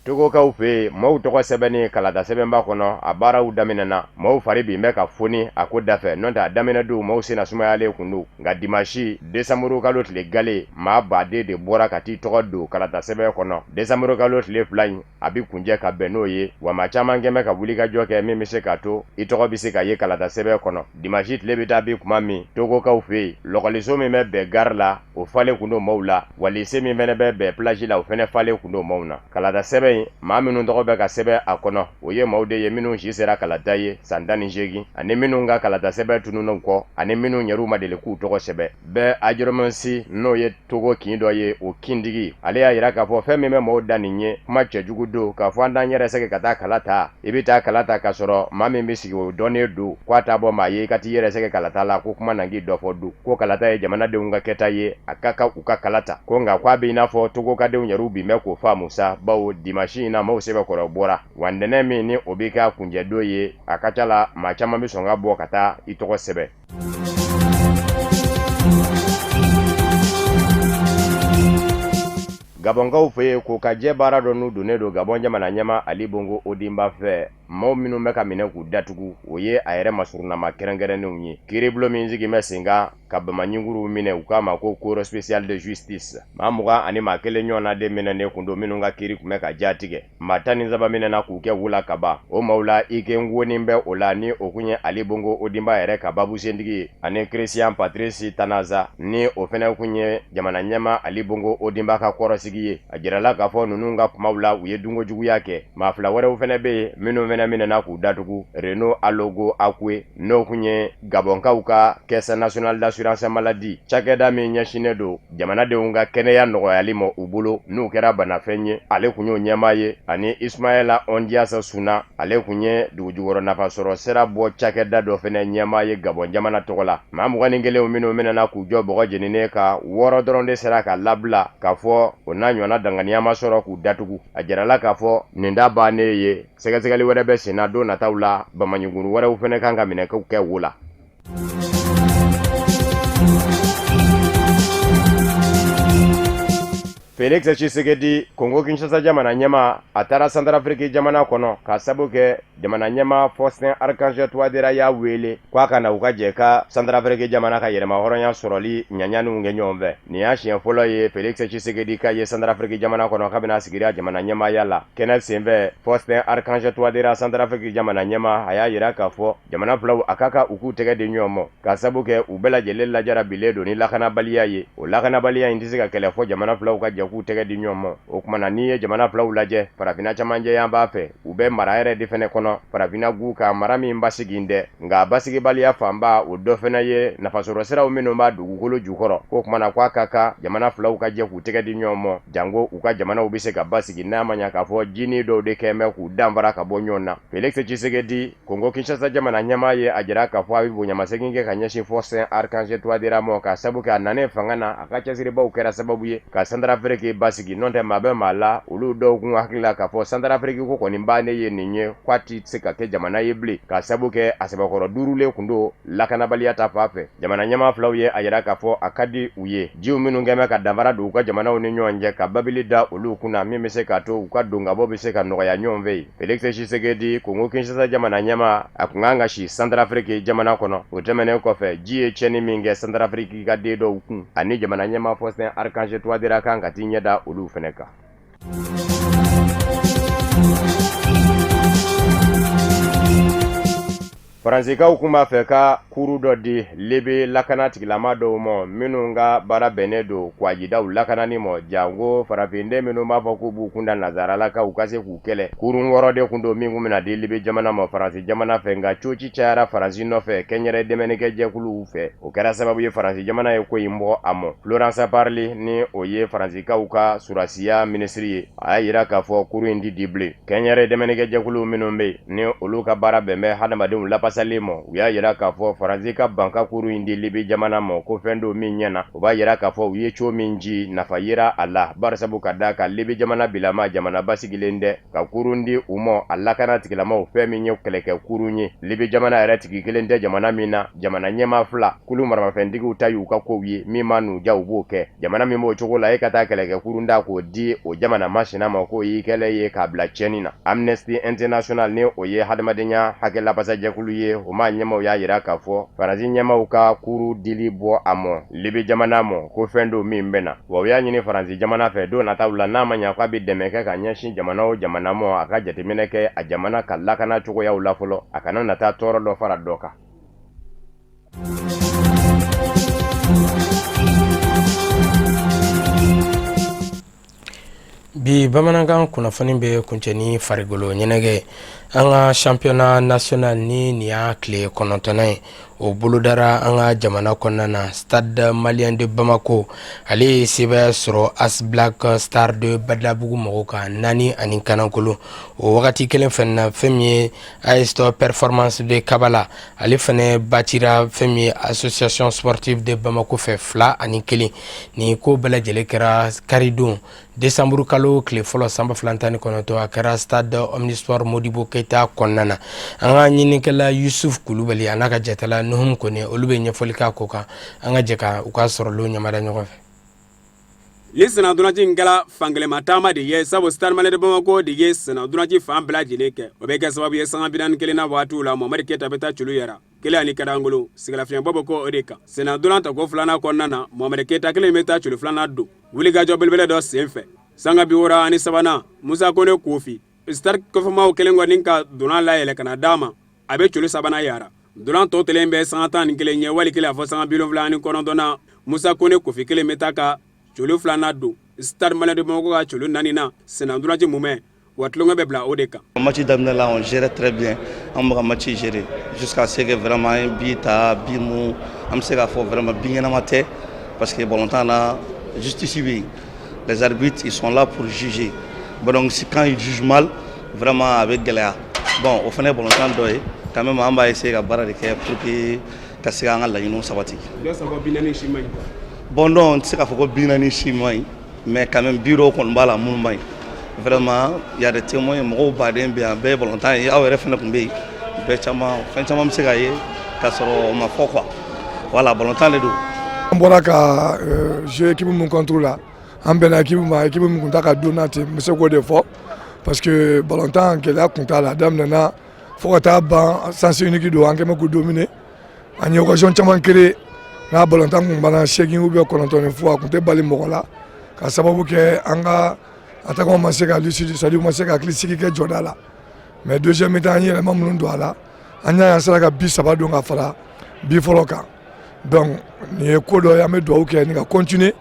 [SPEAKER 19] Togokaw fɛ yen, maaw tɔgɔ sɛbɛnni kalata sɛbɛnba kɔnɔ, a baaraw daminɛna. Maaw fari bin bɛ ka foni a ko dafɛ, n'o tɛ a daminɛ don maaw senna sumayalen kun don. Nka dimanche desanburu kalo tile gale, maa baden de bɔra ka t'i tɔgɔ don kalata sɛbɛn kɔnɔ. Desanburu kalo tile 2 in, a bɛ kuncɛ ka bɛn n'o ye, wa maa caman kɛn bɛ ka wulikajɔ kɛ min bɛ se k'a to i tɔgɔ bɛ se ka ye kalata sɛbɛn kɔnɔ. Dimanche tile bɛ taa bin kuma min, Togokaw fɛ yen, lɔkɔliso min bɛ bɛn gare la, o falen kun don maaw la, wa lycée min fɛnɛ bɛ bɛn plage la, o fɛnɛ falen kun don maaw na. Kalata sɛbɛn in, maa minnu tɔgɔ bɛ ka sɛbɛn a kɔnɔ, o ye maaw de ye minnu si sera kalata ye san 18, ani minnu ka kalata sɛbɛn tununna u kɔ, ani minnu yɛrɛw ma deli k'u tɔgɔ sɛbɛn. Bɛɛ Adjoumessi, n'o ye Togo kin dɔ ye, o kintigi, ale y'a jira k'a fɔ fɛn min bɛ maaw da nin ye kuma cɛjugu don, k'a fɔ an t'an yɛrɛ sɛgɛn ka taa kala ta. I bɛ taa kala ta k'a sɔrɔ maa min bɛ sigi o dɔnnen don, k'a t'a bɔ maa ye i ka t'i yɛrɛ sɛgɛn kalata la, ko kuma na k'i dɔ fɔ don, ko kalata ye jamanadenw ka kɛta ye, a ka kan u ka kala ta. Ko nka k'a bɛ i n'a fɔ Togokadenw yɛrɛw bin bɛ k'o faamu sa, bawo dimanche in na maaw sɛbɛkɔrɔ bɔra. Wa ntɛnɛn min ni o bɛ k'a kuncɛdon ye, a ka ca la maa caman bɛ sɔn ka bɔ ka taa i tɔgɔ sɛbɛn. Gabɔnkaw fɛ yen, ko ka jɛ baara dɔ n'u donnen don Gabɔn jamana ɲɛmaa Ali Bongo Ondimba fɛ, maaw minnu bɛ ka minɛ k'u datugu, o ye a yɛrɛ masurunnama kɛrɛnkɛrɛnnenw ye. Kiiribulon min sigin bɛ sen kan ka bamaɲinkuruw minɛ, u k'a ma ko Cour spéciale de justice, maa 21 ɲɔgɔnna de minɛnen kun don minnu ka kiiri tun bɛ ka jatigɛ. Maa 13 minɛna k'u kɛ wo la ka ban. O maaw la, Ike Ngoni bɛ o la, ni o kun ye Ali Bongo Ondimba yɛrɛ ka babusentigi ye, ani Christian Patrice Tanaza, ni o fɛnɛ kun ye jamana ɲɛmaa Ali Bongo Ondimba ka kɔrɔsigi ye. A jirala k'a fɔ ninnu ka kumaw la, u ye dunko juguya kɛ. Maa 2 wɛrɛw fɛnɛ bɛ yen minnu fɛnɛ minɛna k'u datugu, Renaud Alogo Akoué, n'o kun ye Gabɔnkaw ka Caisse nationale d'assurance maladie cakɛda min ɲɛsinnen don jamanadenw ka kɛnɛya nɔgɔyali ma u bolo n'u kɛra banafɛn ye, ale kun y'o ɲɛmaa ye, ani Ismaɛla Ondiasa Suna, ale kun ye dugujukɔrɔ nafasɔrɔ sira bɔ cakɛda dɔ fɛnɛ ɲɛmaa ye Gabɔn jamana tɔgɔ la. Maa 21 minnu minɛna k'u jɔ bɔgɔ jeninen kan, 6 dɔrɔn de sera ka labila k'a fɔ o n'a ɲɔgɔnna danganiya ma sɔrɔ k'u datugu. A jirala k'a fɔ nin da bannen ye, sɛgɛsɛgɛli wɛrɛ bɛ senna don nataw la, bamaɲinkuru wɛrɛw fɛnɛ kan ka minɛ k'u kɛ wo la. Felix Tshisekedi, Congo Kinshasa jamana ɲɛmaa, a taara Centrafrique jamana kɔnɔ k'a sabu kɛ jamana ɲɛmaa Faustin Archange Touadéra y'a wele k'a ka na u ka jɛ ka Centrafrique jamana ka yɛrɛmahɔrɔnya sɔrɔli ɲaɲaniw kɛ ɲɔgɔn fɛ. Nin y'a siɲɛ fɔlɔ ye Felix Tshisekedi ka ye Centrafrique jamana kɔnɔ kabini a sigira jamana ɲɛmaaya la. Kɛnɛ senfɛ, Faustin Archange Touadéra, Centrafrique jamana ɲɛmaa, a y'a jira k'a fɔ jamana filaw a ka kan u k'u tɛgɛ di ɲɔgɔn ma k'a sabu kɛ u bɛɛ lajɛlen lajarabilen don ni lakanabaliya ye. O lakanabaliya in tɛ se ka kɛlɛ fɔ jamana filaw ka jɛ jɛ k'u tɛgɛ di ɲɔgɔn ma. O tuma na, n'i ye jamana filaw lajɛ, farafinna camancɛ yanfan fɛ, u bɛ mara yɛrɛ de fɛnɛ kɔnɔ farafinna gun kan, mara min basigi tɛ, nka basigibaliya fanba o dɔ fɛnɛ ye nafasɔrɔ siraw minnu b'a dugukolo jukɔrɔ. K'o tuma na, k'a ka kan jamana filaw ka jɛ k'u tɛgɛ di ɲɔgɔn ma, janko u ka jamanaw bɛ se ka basigi, n'a ma ɲa k'a fɔ jinin dɔw de kɛn bɛ k'u danfara ka bɔ ɲɔgɔn na. Felix Tshisekedi, Kongo Kinshasa jamana ɲɛmaa ye a jira k'a fɔ a bɛ bonyamasegin kɛ ka ɲɛsin Faustin Archange Touadéra ma, ka sabu kɛ a nanen fanga na, a ka cɛsiribaw kɛra sababu ye ka Centrafrique basigi. N'o tɛ, maa bɛ maa la, olu dɔw kun hakili la k'a fɔ Centrafrique ko kɔni bannen ye nin ye, k'a tɛ se ka kɛ jamana ye bilen, ka sabu kɛ a sɛbɛkɔrɔ duurulen kun don lakanabaliya ta fan fɛ. Jamana ɲɛmaa filaw ye a jira k'a fɔ a ka di u ye, jiw minnu kɛn bɛ ka danfara don u ka jamanaw ni ɲɔgɔn cɛ, ka babili da olu kunna min bɛ se k'a to u ka donkabɔ bɛ se ka nɔgɔya ɲɔgɔn fɛ yen. Felix Tshisekedi, Kongo Kinshasa jamana ɲɛmaa, a kun kan ka si Centrafrique jamana kɔnɔ. O tɛmɛnen kɔfɛ, ji ye tiɲɛni min kɛ Centrafrique ka den dɔw kun, ani jamana ɲɛmaa Faustin Archange Touadéra kan ka t'i ɲɛ da olu fɛnɛ kan. Faransikaw kun b'a fɛ ka kuru dɔ di Libi lakana tigilama dɔw ma minnu ka baara bɛnnen don kwajidaw lakanani ma, janko farafinden minnu b'a fɔ k'u b'u kunda nazaralakaw ka se k'u kɛlɛ. Kurun 6 de kun don min kun bɛna di Libi jamana ma Faransi jamana fɛ, nka coci cayara Faransi nɔfɛ kɛnyɛrɛ dɛmɛnikɛ jɛkuluw fɛ. O kɛra sababu ye Faransi jamana ye ko in bɔ a mɔ. Florence Parly, ni o ye Faransikaw ka surasiya minisiri ye, a y'a jira k'a fɔ kurun in tɛ di bilen. Kɛnyɛrɛ dɛmɛnikɛ jɛkulu minnu bɛ yen ni olu ka baara bɛn bɛ hadamadenw lapasali ma, u y'a jira k'a fɔ Faransi ka ban ka kurun in di Libi jamana ma, ko fɛn don min ɲɛna. O b'a jira k'a fɔ u ye co min ci, nafa yera a la, barisabu ka d'a kan Libi jamana bilama jamana basigilen tɛ. Ka kurun di u ma, a lakana tigilamaw, fɛn min ye kɛlɛkɛ kurun ye, Libi jamana yɛrɛ tigi kelen tɛ jamana min na, jamana ɲɛmaa fila, kulu maramafɛntigiw ta y'u ka kow ye, min man'u diya u b'o kɛ. Jamana min b'o cogo la, e ka taa kɛlɛkɛ kurun ta k'o di o jamana masina ma, k'o y'i kɛlɛ ye k'a bila tiɲɛni na. Amnesty International, ni o ye hadamadenya hakɛ lapasajɛkulu ye, o maa ɲɛmaaw y'a jira k'a fɔ Faransi ɲɛmaaw ka kuru dili bɔ a mɔ Libi jamana mɔ, ko fɛn don min bɛ na. Wa u y'a ɲini Faransi jamana fɛ, don nataw la, n'a ma ɲa k'a bɛ dɛmɛ kɛ ka ɲɛsin jamana o jamana mɔ, a ka jateminɛ kɛ a jamana ka lakana cogoyaw la fɔlɔ, a kana na taa tɔɔrɔ dɔ fara dɔ kan.
[SPEAKER 1] Bi bamanankan kunnafoni bɛ kuncɛ ni farikolo ɲɛnajɛ. An ka championnat national ni nin y'a tile 9nan ye, o bolodara an ka jamana kɔnɔna na. Stade Malien de Bamako, ale ye sebaaya sɔrɔ AS Black Star de Badalabugu mɔgɔw kan 4-1. O wagati kelen fana na, fɛn min ye AS Performance de Kabala, ale fana batira fɛn min ye Association Sportive de Bamako fɛ 2-1. Nin ko bɛɛ lajɛlen kɛra karidon décembre kalo tile fɔlɔ san 2019, a kɛra stade Omnisport Modibo Keyita kɔnɔna na. An ka ɲininikɛla Yusuf Kulubali a n'a ka jatala Nuhum Kone, olu bɛ ɲɛfɔli k'a ko kan. An ka jɛ ka u ka sɔrɔlenw ɲamada ɲɔgɔn fɛ.
[SPEAKER 20] Ni sennantolaci in kɛra fankelenma taama de ye, sabu Stade Malien de Bamako de ye sennantolaci fan bɛɛ lajɛlen kɛ. O bɛ kɛ sababu ye sanga 41nan waatiw la, Mohamɛdi Keyita bɛ taa celu yɛrɛ 1-0. Sɛgɛnlafiɲɛbɔ bɛ kɛ o de kan. Sennantolan tako filanan kɔnɔna na, Mohamɛdi Keyita kelen bɛ taa celu filanan don wulikajɔ belebele dɔ senfɛ. Sanga 63nan, Musa Kone Kofi, Stade kɔfɛmaw kelen kɔni ka ntola layɛlɛ ka na d'a ma, a bɛ celu sabanan yara. Ntolan tɔ kelen bɛ sanga 11 ye, wali kelen a fɔ sanga 79nan, Musa Kone Kofi kelen bɛ taa ka celu filanan don Stade Malien de Bamako ka celu naaninan. Sennantolaci mumɛ wa tulonkɛ bɛ bila o de kan.
[SPEAKER 18] Match daminɛ la, on gérait très bien, an bɛ ka match gérer jusqu'à ce que vraiment an ye but ta, but mun an bɛ se k'a fɔ vraiment but ɲɛnama tɛ, parce que balontan na, justice bɛ yen, les arbitres, ils sont là pour juger. Bon, donc si quand ils jugent mal, vraiment a bɛ gɛlɛya. Bon, o fana ye balontan dɔ ye quand même. An b'a essayer ka baara de kɛ pour que ka se k'an ka laɲiniw sabati.
[SPEAKER 20] Dɔ si man ɲi.
[SPEAKER 18] Bon, non, n tɛ se k'a fɔ ko 40 si man ɲi, mais quand même but dɔw kɔni b'a la minnu man ɲi. Vraiment, il y a des témoins, mɔgɔw baden bɛ yan, bɛɛ ye balontan ye, aw yɛrɛ fana tun bɛ yen, bɛɛ caman, fɛn caman bɛ se ka ye k'a sɔrɔ o ma fɔ quoi. Voilà, balontan de don.
[SPEAKER 13] An bɔra ka jouer équipe min contre la, an bɛnna équipe ma, équipe min tun t'a ka don na ten, n bɛ se k'o de fɔ, parce que balontan gɛlɛya tun t'a la. A daminɛna fo ka taa ban, sens unique don, an kɛn bɛ k'u dominer. An ye occasion caman créer. N'a balontan kun banna 8 ou bien 9-0, a tun tɛ bali mɔgɔ la, ka sababu kɛ an ka attaquant ma se ka lucide, c'est à dire u ma se ka hakili sigi kɛ jɔda la. Mais deuxième mi-temps, an ye yɛlɛma minnu don a la, an y'a ye an sera ka but 3 don ka fara but fɔlɔ kan. Donc nin ye ko dɔ ye, an bɛ dugawu kɛ nin ka continuer.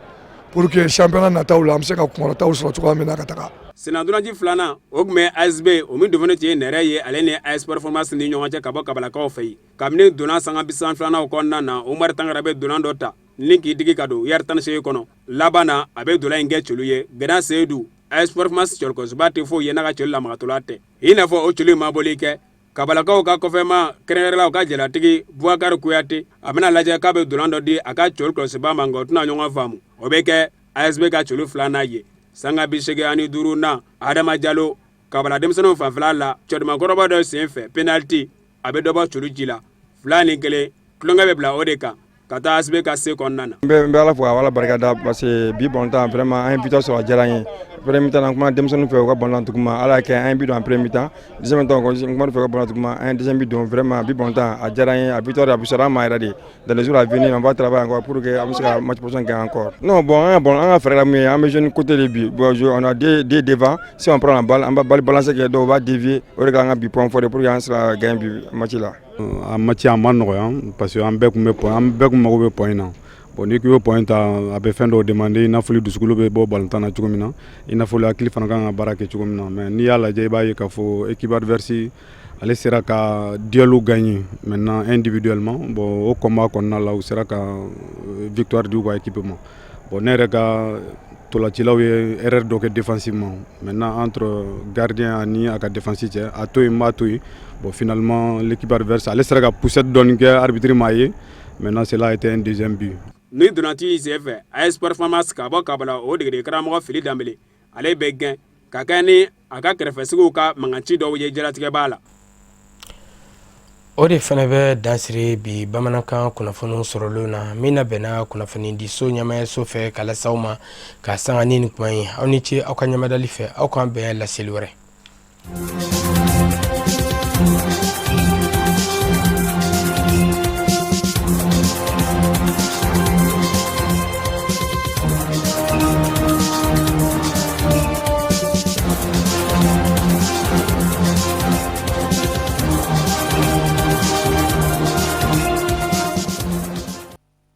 [SPEAKER 21] Pour que championnat nataw la, an bɛ se ka kunkɔrɔtaw sɔrɔ cogoya min na ka taga.
[SPEAKER 20] Sennantolaci filanan, o tun bɛ ASB, o min donfini tun ye nɛrɛ ye, ale ni AS Performance ni ɲɔgɔn cɛ ka bɔ Kabalakaw fɛ yen. Kabini donna sanga 32nan kɔnɔna na, Umaru Tangara bɛ dolan dɔ ta ni k'i digi ka don yari 18 kɔnɔ. Laban na, a bɛ dolan in kɛ celu ye. Gɛnna Seyidu, AS Performance cɛkɔrɔba tɛ foyi ye n'a ka celu lamagatɔla tɛ. I n'a fɔ o celu in mabɔli kɛ Kabalakaw ka kɔfɛma, kɛrɛnkɛrɛnla u ka jalatigi Bubakari Kuyate, a bɛna lajɛ k'a bɛ dolan dɔ di a ka celu kɔlɔsibaa ma, nka u tɛna ɲɔgɔn faamu. O bɛ kɛ ASB ka celu filanan ye. Sanga 85nan, Adama Jalo, Kabala denmisɛnninw fanfɛla la, cɛdumankɔrɔba dɔ sen fɛ, penalty, a bɛ dɔ bɔ celu ji la, 2-1. Tulonkɛ bɛ bila o de kan ka taa ASB ka se kɔnɔna na.
[SPEAKER 15] N bɛ Ala fo ka Ala barika da parce que bi balontan, vraiment, an ye victoire sɔrɔ, a diyara an ye. Premier mi-temps na, n kumana denmisɛnninw fɛ u ka balontan duguma, Ala y'a kɛ an ye but don en premier mi-temps. Deuxième mi-temps, n kumana u fɛ u ka balontan duguma, an ye deuxième but don. Vraiment, bi balontan a diyara an ye, a victoire a fisayara an ma yɛrɛ de. Dans les jours à venir, on va travailler encore pour que an bɛ se ka match prochain gagner encore. Non, bon, an ka fɛɛrɛ la mun ye, an bɛ jouer côté de bi. Bon, on a deux, deux devant, si on prend la balle, an b'a balle balancer kɛ, dɔw b'a dévier, o de k'an ka bi point fort pour que an se ka gagner bi match la.
[SPEAKER 22] A match a ma nɔgɔya parce que an bɛɛ tun bɛ point, an bɛɛ tun mago bɛ point na. Bon, n'i k'i bɛ point ta, a bɛ fɛn dɔw demander, i n'a fɔ dusukolo bɛ bɔ balontan na cogo min na, i n'a fɔ hakili fana kan ka baara kɛ cogo min na. Mais n'i y'a lajɛ, i b'a ye k'a fɔ équipe adverse, ale sera ka duel gagner. Maintenant, individuellement, bon, o combat kɔnɔna la, u sera ka victoire di u ka équipe ma. Bon, ne yɛrɛ ka tolacilaw ye erreur dɔ kɛ défensivement. Maintenant, entre gardien ani a ka défense cɛ, a to yen, n b'a to yen. Bon, finalement, l'équipe adverse, ale sera ka poussette dɔɔni kɛ, arbitre m'a ye. Maintenant, cela a été un deuxième but.
[SPEAKER 20] Ni ntolaci in senfɛ, AS Performance ka bɔ Kabala, o degeden karamɔgɔ Fili Danbele, ale bɛ gɛn ka kɛ ni a ka kɛrɛfɛsigiw ka mankanci dɔw ye jalatigɛbaa la.
[SPEAKER 1] O de fana bɛ dansiri bi bamanankan kunnafoniw sɔrɔlenw na, min labɛnna kunnafonidiso ɲɛmaayaso fɛ ka lase aw ma ka sanga ni nin kuma ye. Aw ni ce aw ka ɲɛmadali fɛ. Aw k'an bɛn laseli wɛrɛ.